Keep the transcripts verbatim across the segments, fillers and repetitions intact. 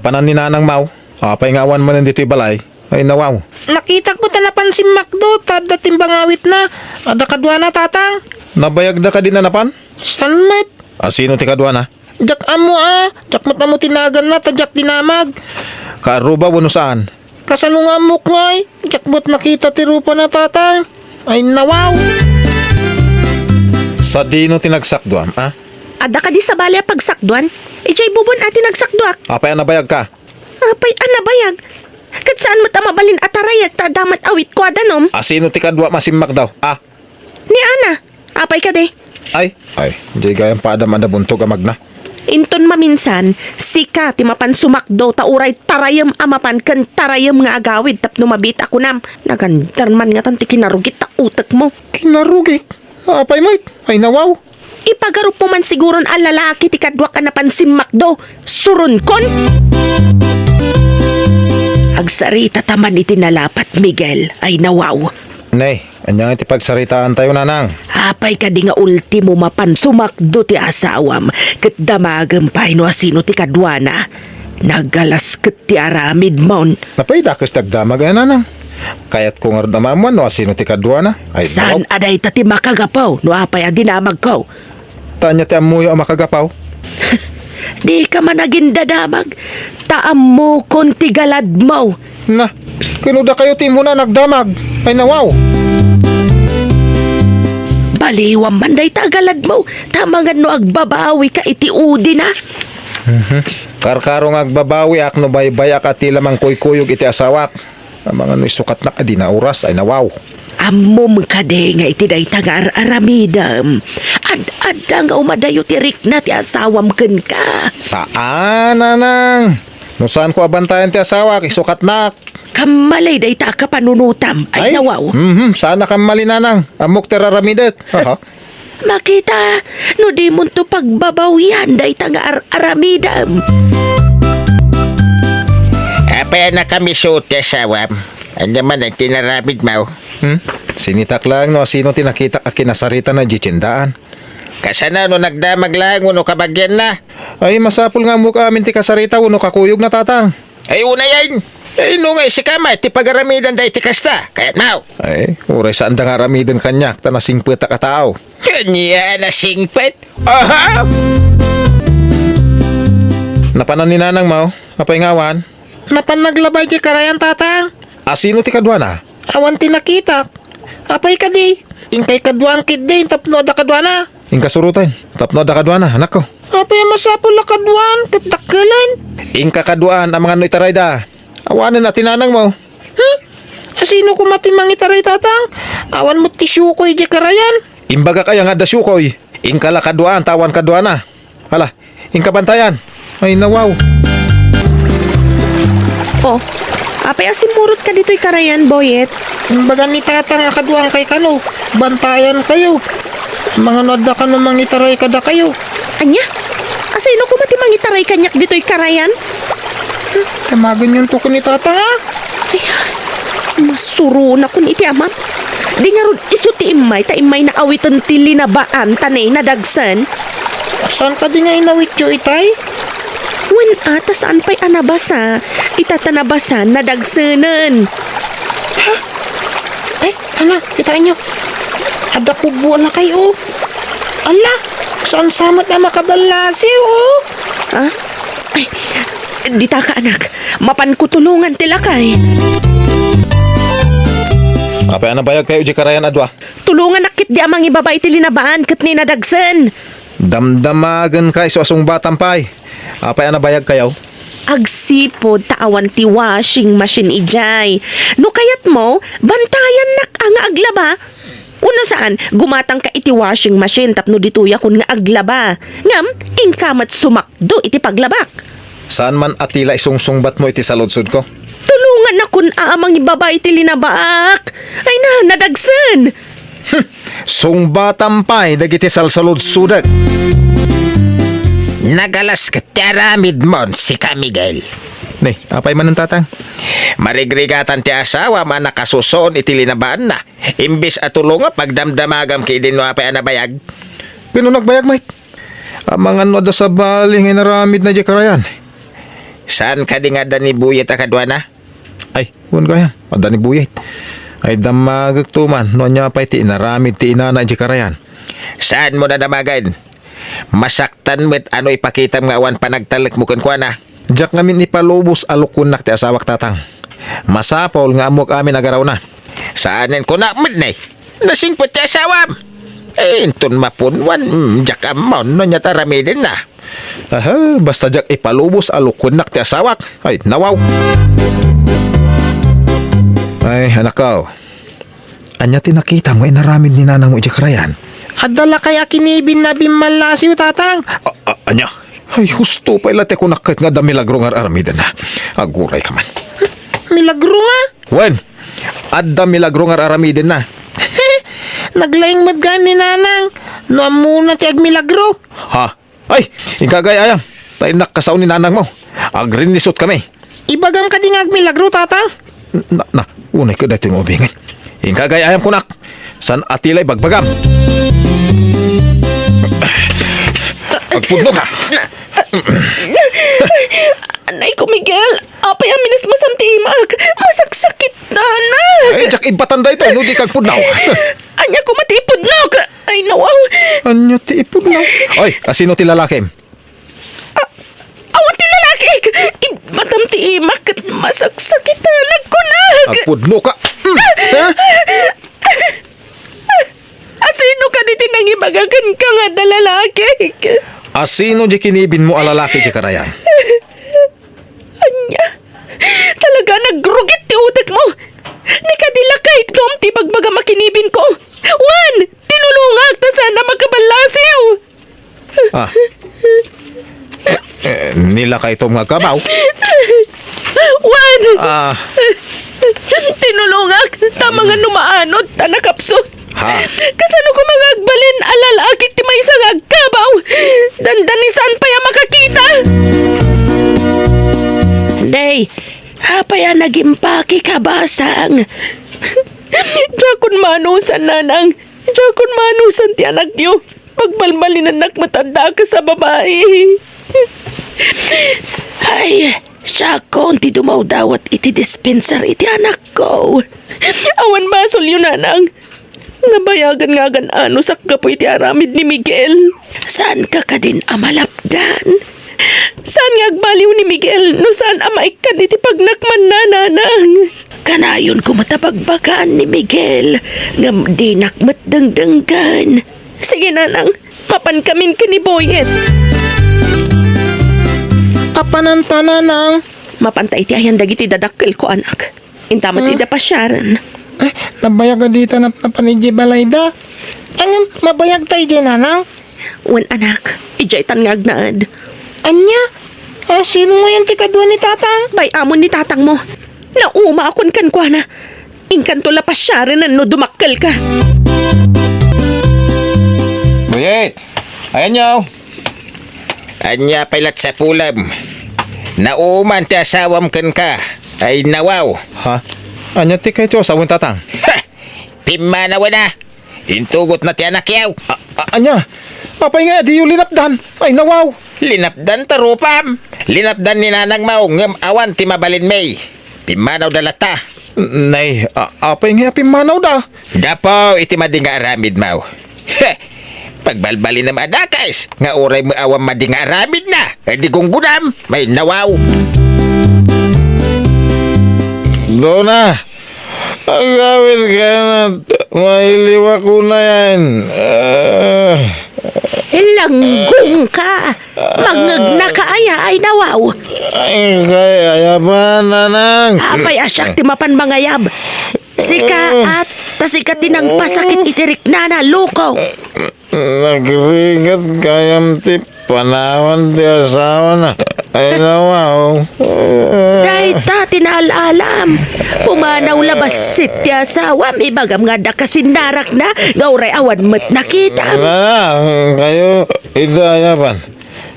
Panan ni Nanang Mau, apay nga awan manen ditoy balay? Ay, nawaw. Nakitak met a napan simmakdo, ta adda timbangawitna. Adda kaduana, Tatang. Nabayagda kadi a napan? Saan met? A, sino ti kaduana? Diak ammo a, diak met ammo ti naganna, ta diak dinamag. Kaarruba wenno saan? Kasano nga ammok ngay? Diak met nakita ti rupana, Tatang. Ay, nawaw. Sadino ti nagsakduam, a? Adda kadi sabali a pagsakduan? Idiay bubon a ti nagsakduak. Apay a nabayagka? Apay a nabayag? Ket saan met a mabalin a tarayek ta adda met awitko a danum. A, sino ti kaduam a simmakdo? A? Ni Ana. Apay kadi? Ay. Ay, diay gayam padam a nabuntog a magna. Inton maminsan, sika ti mapan sumakdo ta uray tarayem a mapan ken tarayem nga agawid tapno mabiit a kunam. Nagandar man ngatan ti kinarugit ta utekmo. Kinarugit? Apay met? Ay, nawaw. Ipagarupmo man siguron a lalaki ti kaduak a napan simmakdo. Suronkon! Agsaritata man iti nalapat, Miguel. Ay, nawaw. Nay, ania nga ti pagsaritaantayo, Nanang? Apay kadi nga ultimo mapan sumakdo ti asawam, ket damagem pay no asino ti kaduana? Nagalas ket ti aramidmon. Napay dakes ti agdamag, a, Nanang? Kayatko ngarud a maammuan no asino ti kaduana. Ay, saan nawaw. A dayta ti makagapu no apay a dinamagko? Ta ania ti ammoyo a makagapu? Dika man agindadamag, ta ammokon ti galadmo. Na, ken no dakayo ti immuna a nagdamag. Ay, nawaw. Baliwam man dayta a galadmo, ta amangan no agbabawika iti udina. Mhm. Karkaro nga agbabawiak no baybay-ak a ti la mangkuykuyog iti asawak. Amangan no isukatnak a dina oras, ay, nawaw. Ammom kadi nga iti dayta nga ar-aramidem, ad-adda nga umadayo ti rikna ti asawam kenka? Saan, Nanang. No saanko a bantayan ti asawak, isukatnak. Kammali dayta a kapanunotam, ay, nawaw. Mhm, saan a kammali, Nanang. Ammok ti ar-aramidek. Aha. Makita, no dimonto pagbabawian dayta nga ar-aramidem. Apay a nakamiso ti asawam? Ania man ti inaramidmo? Hmm? Sinitak laeng no asino ti nakitak a kinasaritana idiay tiendaan. Kasano no nagdamag laeng wenno kabagianna? Ay, masapul nga ammok amin ti kasarita wenno kakuyogna, Tatang. Ay, unayen! Ay, no nga isika met ti pagaramidanda iti kasta, kayatmo? Ay, uray saanda nga aramiden kaniak, ta nasingpetak a tao. Ania a nasingpet? Aha! Napanan ni Nanang Mau, apay nga awan? Napan naglaba idiay karayan, Tatang. A, sino ti kaduana? Awan ti nakitak. Apay kadi? Inkay kaduan ketdi tapno adda kaduana. Inka suroten tapno adda kaduana, anakko. Apay a masapul a kaduan ket dakkelen? Inka kaduan amangan no itarayda. Awanen a ti nanangmo. Hmm? Asino koma ti mangitaray, Tatang? Awan met ti siokoy idiay karayan. Imbagak aya nga adda siokoy? Inka la kaduan ta awan kaduana. Hala, inka bantayan. Ay, nawaw. Oh, apay a simmurotka ditoy karayan, Boyet? Imbagan ni Tatang a kaduankay kano, bantayankayo. Amangan no adda kano mangitaray kadakayo. Ania? Asino koma ti mangitaray kaniak ditoy karayan? Damagenyon to ken ni Tatang, a? Ay, masuronakon iti amam. Di ngarud isu ti immay ta immayna awiten ti linabaan ta nay nadagsen. Saan kadi nga inawityo itay? Wen a, ta saan pay a nabasa. Ita ta nabasa, nadagsenen. Ha? Ay, ala, kitaenyo. Adda kubbo a lakay, o. Ala, saan sa met a makaballasiw, o. Ah? Ay, ditaka, anak. Mapanko tulongan ti lakay. Apay a nabayagkayo idiay karayan a dua? Tulonganak ketdi a mangibaba iti linabaan ket ni nadagsen. Damdamagenka isu a sungbatam pay. Apay a nabayagkayo? Agsipud ta awan ti washing machine idiay. No kayatmo, bantayannak a nga aglaba. Wenno saan, gumatangka iti washing machine tapno ditoyakon nga aglaba. Ngem, inka met sumakdo iti paglabak. Saan man a ti la isungsungbatmo iti saludsodko? Tulongannakon a mangibaba iti linabaak. Ay na, nadagsen. Hmm, sungbatam pay dagiti salsaludsodek. Nagalas ket ti aramidmon, sika, Miguel. Ni, apay manen, Tatang? Marigrigatan ti asawam a nakasusuon iti linabaanna. Imbes a tulongam, pagdamdamagam ketdi no apay a nabayag. Ken no nagbayag met? Amangan no adda sabali nga inaramidna idiay karayan. Saan kadi nga adda ni Buyet a kaduana? Ay, wen gayam, adda ni Buyet. Ay, dammagek to man, no ania pay ti inaramid ti inana idiay karayan. Saanmo a damagen? Masaktan met no ipakitam nga awan panagtalekmo kenkuana. Diak ngamin ipalubos a lukuennak ti asawak, Tatang. Masapul nga ammoak amin a garawna. Saanen kunak met ne? Nasingpet ti asawam. Eh, inton mapunuan, mm, diak ammo no ania ti aramidenna. Aha, basta diak ipalubos a lukuennak ti asawak. Ay, nawaw. Ay, anakko. Ania ti nakitam nga inaramid ni nanangmo idiay karayan? Adda lakay a kinibin a bimmallasiw, Tatang. A-, a-, ania? Ay, husto pay la ti kunak ket nga adda milagro nga ar-aramidenna. Agurayka man. Milagro nga? Wen, adda milagro nga ar-aramidenna. Naglaing met gayam ni Nanang no ammona ti agmilagro. Ha? Ay, inka gayam. Ta innak kasao ni nanangmo. Agrinnisot kami. Ibagam kadi nga agmilagro, Tata? Na, na, unay ka daytoy nga ubingen. Inka gayam kunak. Saan a ti la ibagbagam? Agpudno ka. Anay ko, Miguel. Apay a minasmasam ti imak? Masaksakit, Nanang. Ay, diak ibbatan daytoy no di ka agpudno. Ania koma ti ipudnok? Ay, nawaw. Ania ti ipudno? Oy, asino ti lalakim? A-, awan ti lalaki. Ibbatam ti imak ket masaksakitanak kunak. Agpudno ka. Mm. Ha? Asino kadi ti nangibaga kenka nga adda lalaki? Asino diay kinibinmo a lalaki diay karayan? Ania? Talaga nagrugit ti utekmo. Di kadi lakaytom ti ibagbagam a kinibinko. Wen, tinulongak ta saan a makaballasiw. Ah. Eh, ni lakaytom nga agkabaw? Wen! Ah. Tinulongak ta mangan no maanod ta nakapsut. Ha? Kasano koma nga agbalin a lalaki ti maysa nga agkabaw? Dandani saan pay a makakita? Day, apay a nagimpakek a basang? Diakon manusan, Nanang. Diakon manusan ti anakyo. Pagbalbalinennak met adda a kas a babai. Ay, siakon ti dumawdawat iti dispenser iti anakko. Awan basolyo, Nanang. Nabayagan nga agan-anusak gapu iti aramid ni Miguel. Saanka kadin a malapdan? Saan nga agbaliw ni Miguel no saan a maikkan iti pagnakmanna, Nanang? Kanayon koma ta bagbagaan ni Miguel, ngem dinak met dengdenggen. Sige, Nanang. Mapankamin ken ni Boyet. Apananta, Nanang? Mapanta iti ayan dagiti dadakkelko, anak. Intamat Hmm? ida pasiaren. Ay, nabayag a dita napnapan idiay balayda. Ngem, mabayagta idiay, Nanang? Wen, anak. Idiaytan nga agnaed. Ania? Ah, sino ngayon ti kadua ni Tatang? Bay-amon ni tatangmo. Naumaakon kenkuana. Inkanto la pasiaren no dumakkelka. Boyet! Ayanyo! Ania pay la ti sapulem? Nauman ti asawam kenka. Ay, nawaw. Ha? Ania ti kayto, asawen, Tatang? Ha! Pimmanawen a! Intugotna ti anakyaw. A-, a-, ania? Apay nga diyo linapdan? Ay, nawaw. Linapdan ta rupam. Linapdan ni nanangmo ngem awan ti mabalinmi. Pimmanawda latta. Nay, a-, apay nga pimmanawda? Gapu iti madi nga aramidmo. Heh! Pagbalbalinem a dakes nga uray met awan madi nga aramidna, di gunggonam, may nawaw. Dona, agawid ka na, mailiwak ko na yan. Ah. Langgong ka. Mangngegna ka aya, ay nawaw. Ay, kay ayaban, nanang. Apay a siak ti mapan mangayab. Sika, at ta sika ti nangpasakit iti riknana, loko. Nagrigat gayam ti panawan ti asawana. Ay, nawaw. Dayta ti naal-alam. Pumanaw la bassit ti asawam, ibagam nga adda kasinnarakna, nga uray awan met nakita. Ala, kayo, ita ayaban.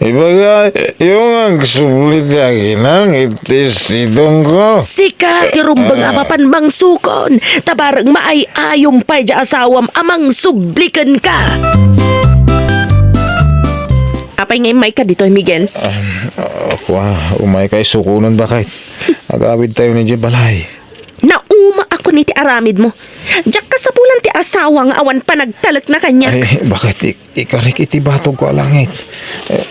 Ibaga, yung agsubli ti aginang iti sidongko. Sika ti rumbeng a mapan mangsukon, ta bareng maay-ayom pay di asawam a mangsubli kenka. Apay nga immayka ditoy, Miguel? Ah, ah, kua, umayka isukonon, baket. Agawidtayo idiay balay. Naumaakon iti aramidmo. Diak kasapulan ti asawa nga awan panagtalekna kaniak. Ay, baket ik-, ikarik iti batogko a langit. Eh,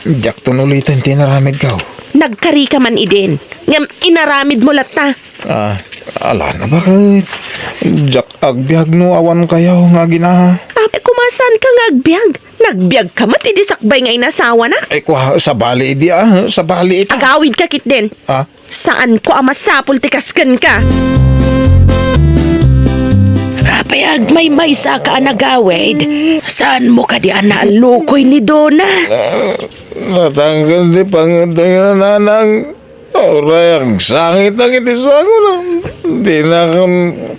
diakton uliten ti inaramidko. Nagkarika man idin. Ngem inaramidmo latta. Ah, alana, baket. Diak agbiag no awan kayo nga agina. Apay, koma saanka nga agbiag? Nagbiagka met idi sakbay nga inasawanak. Ay, kua, sabali idi, ah. Sabali ita. Agawidka ketdin. Ah? Saanko a masapul ti kas kenka. Apay, agmaymaysaka a nagawid? Saanmo kadi a naallukoy ni Dona? Ah, natangken ti pangeddengna, nanang. Uray agsangitak iti sangona. Dinakon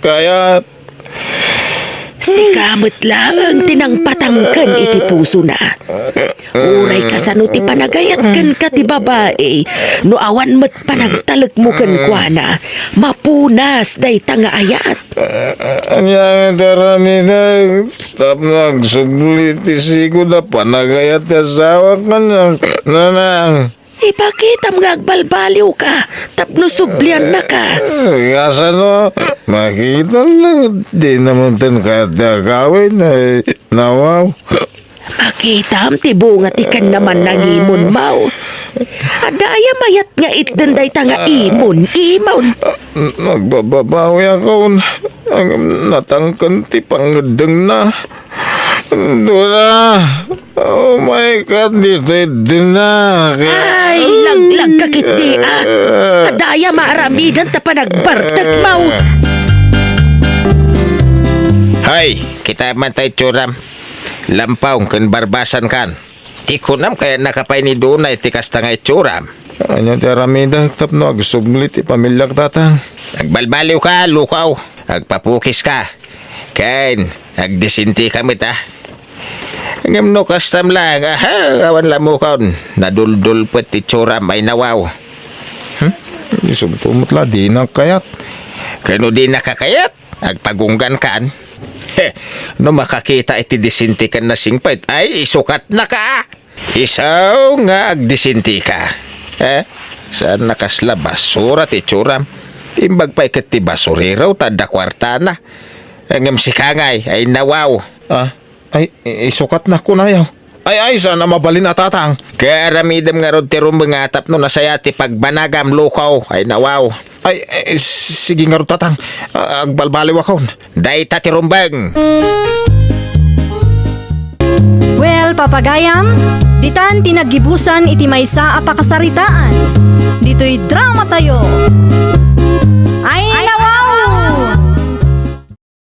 kayat. Sika met laeng ti nangpatangken iti pusona. Uray kasano ti panagayat kenka ti babai, no awan met panagtalekmo kenkuana, mapunas dayta nga ayat. Ania nga ti aramidek tapno agsubli ti sigud a panagayat ti asawak kaniak, nanang? Ipakitam nga agbalbaliwka tapno subliannaka. Eh, kasano? Makitam na, di naman ten kayat ti agawid, ay, nawaw. Makitam ti bunga ti kannamannangimonmo. Adda aya mayat nga itden dayta nga imon, imon? Nagbababawi ako. Ang natangken ti pangeddengna. Dora, umayka ditoy dinna. Ay, laglagka ketdi, ah. Adda aya maaramidan ta panagbartekmo. Hay, kita man tay tsuram. Lampaw ken barbasan kan. Ti kunam, kayatnaka pay ni Dona iti kasta nga itsuram. Ania ti aramidek tapno agsubli ti pamiliak, tatang? Agbalbaliwka, lukaw. Agpapukiska. Ken, agdisintika met, a. Ngem no kastam laeng, aha, awan lamukon. Naduldulpet ti itsuram, ay nawaw. Hmm? Isu met la, dinak kayat. Ken no dinaka kayat, agpagunggankan. He, no makakita iti disintikan a singpet, ay, isukatnaka. Isu nga agdisintika. Eh, saan a kasla basura ti itsuram. Imbag pay ket ti basurero ta adda kuartana. Ngem sika ngay, ay nawaw. Ah, ay, i-, isukatnak kunayo. Ay, ay, saan a mabalin a, tatang. Kaya aramidem ngarud ti rumbeng nga tapno nasaya ti pagbanagam, lukaw. Ay nawaw. Ay, eh, s-, sige ngarud, tatang. Ah, agbalbaliwakon. Dayta ti rumbeng. Well, papagayam, ditan ti naggibusan iti maysa a pakasaritaan. Ditoy drama tayo.